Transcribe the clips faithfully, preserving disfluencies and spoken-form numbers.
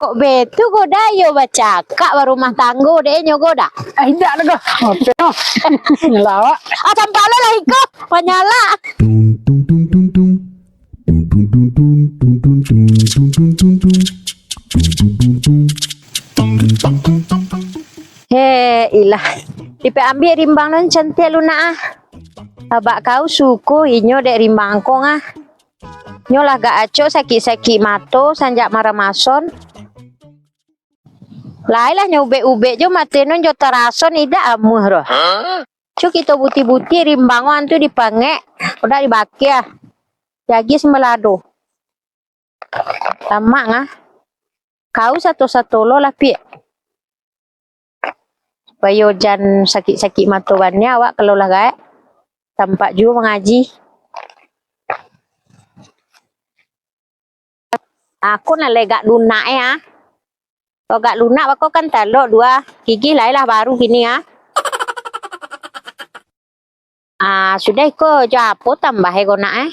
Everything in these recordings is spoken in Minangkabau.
Kok betu goda yo bacakak barumah tanggo dek nyo goda. Ah, indak lah ko. Oke, no. Ngelawak. Ah, campak lo lah iko. Panyalak. Tung, tung, tung, tung, tung. Tung, tung, tung, tung. Tung, tung, tung, tung. Tung, tung, tung, tung. Tung, tung, tung, tung. He, ilah. Dipek ambiak rimbang non cantiak lu nak ah. Abak kau suko inyo dek rimbang kong ah. Nyo lah gak acok sakik-sakik mato sanjak maramason. Lai lah nyo ubek-ubek jo mato non jo tarason idak amuah doh. Cu kito buti-buti rimbang wan tu dipangek, udah dibakiah. Jagi sambalado. Lamak ngah. Kau sato-sato lo lah, Piak. Supayo jan sakik-sakik mato bana awak kalau lah gaek. Tampak juo mangaji. Aku nan lai gak lunak e ah. Kalau gak lunak bako kan talok dua gigi lai lah baru kini ah. Ah, sudah iko jo apo tambah e ko nak eh?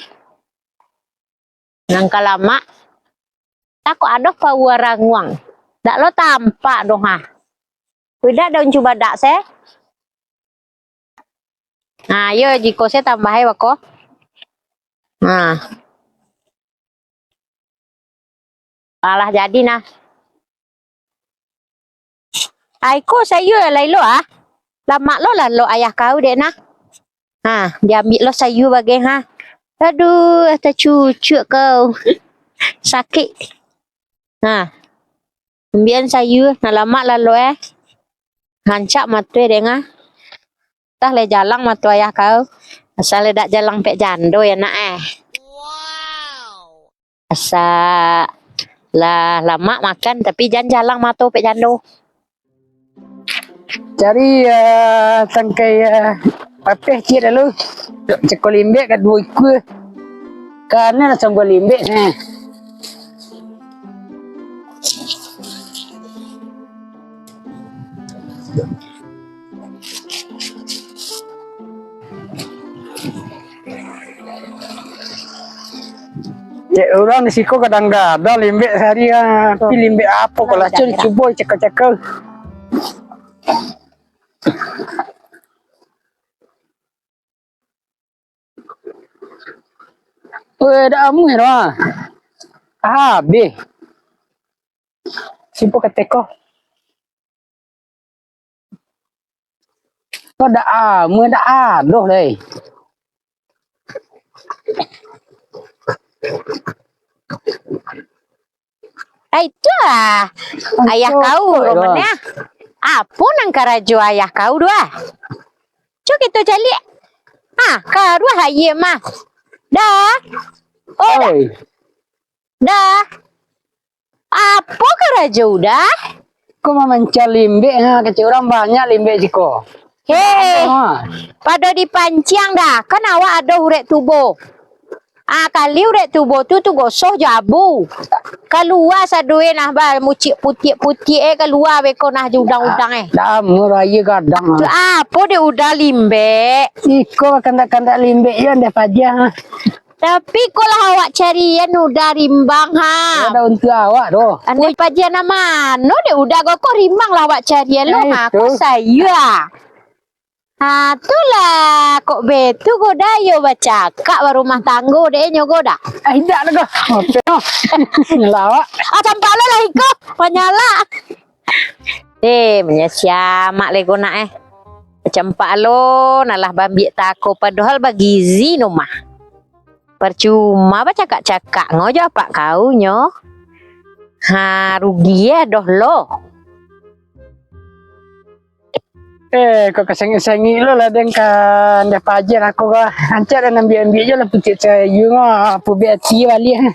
Nan ka lamak. Takok ado paua ranguang. Dak lo tampak doh ha. Kuidak daun cubadak se. Nah, iyo jiko se tambah e bako. Nah. Alah jadi nah. Ai ko sayua lai lo ah. Lamak lo lah lo ayah kau dek nah. Ha, diambiak lo sayua bagai ha. Aduh, tacucuk kau. Sakik. Ha. Ambiak sayua, nah lamak lah lo eh. Rancak mato e dek ah. Tah lai jalang mato ayah kau. Asal lai dak jalang pek jando ya nak eh. Asa lah lamak makan, tapi jan jalang mato pek jando. Cari, eh, tangkai, eh, papeh ciek lalu. Cako limbek ka duo ikua. Kana lah sambuah limbek, eh. Cek urang di siko kadang gadang limbek sehari ah. Tapi limbek apo ko lah, cun, cubo cako-cako. Weh, dak amuah doh ah. Habih. Sipo kateko. Ko dak amuah, dak adoh lai. Ah, itu ah. Ayah kau, Roman, ah. Apo nan karajo ayah kau tu ah? Cubo kito caliak. Ah, karuah aia mah. Dah. Oh, dah. Dah. Apo karajo udah? Ko mamancang limbek, ha, kecek urang banyak limbek siko. Hei, ha. Pado dipanciang dah. Kan awak ado urek tubo. Ah, kali urek tubo tu, tu gosoh jo abu. Kalua sadue nah, ba, mucik putiak-putiak, eh, kalua beko nah, jo udang-udang, eh. Dah, murah aia gadang, ah. Tu apo dek udah limbek? Iko kandak-kandak limbek yo, Ndeh Pajah. Tapi ko lah awak carian udah rimbang, ha. Yo, dak untuak awak doh. Ndeh Pajah nan mano dek udah ko, ko rimbang lah awak carian lo, eh, ha, ko itu. Sayua. Ha, tu lah, kok betu ko dah, yo bacakak barumah tanggo dek nyo ko dah. Ah, indak lah ko. Oke, no. Ngelawak. Ah, campak lo lah iko, panyalak. Eh, manyasiamak lai ko nak, eh. Campak lo, nalah baambiak tako, padohal bagizi no mah. Parcuma bacakak-cakak ngo jo apak kau nyo. Ha, rugi eh, doh lo. Eh, kok kasengik-sengik lo lah, den ka Ndeh Pajah aku ko. Rancak den ambiak-ambiak jo lah pucuk sayua ngo, apo biak ati baliak.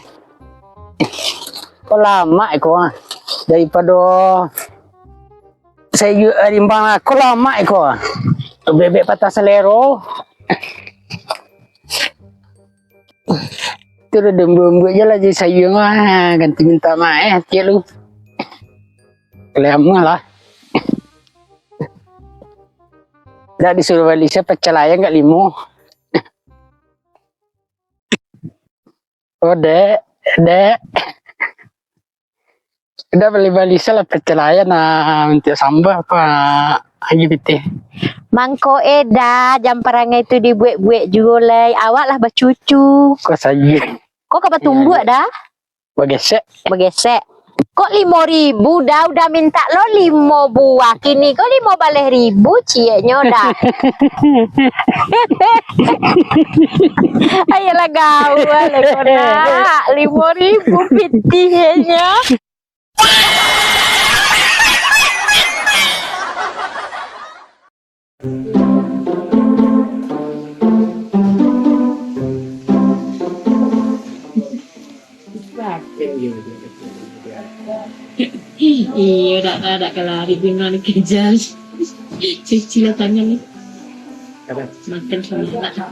Ko lamak ko ah. Daripado sayua rimbang lah, ko lamak ko ah. Bebek patah salero. Tu lah den buek-buek jo lah jadi sayua ngo, ah, ganti minta maaf, eh, ati lu. Kalai amuah lah. Dak disuruah bali se pacel ayam gak limo. Oh, dek, dek. Udah bali-bali salah pecelayan, ah, mintak sambah apa, ah, lagi pitih. Mangko eda, jam parangai tu dibuek-buek juo lai. Awak lah bacucu. Kok saja. Kok ka batumbuak dah? Bagesek. Bagesek. Kok limo ribu dah, udah mintak lo limo buah. Kini ko limo baleh ribu cieknyo dah. Ayolah gaul lah ko nak. Limo ribu pitihnyo. Iyo, dak, dak, dak kalari dengan kejar. Cuci lah tangan ni. Makan sama lah.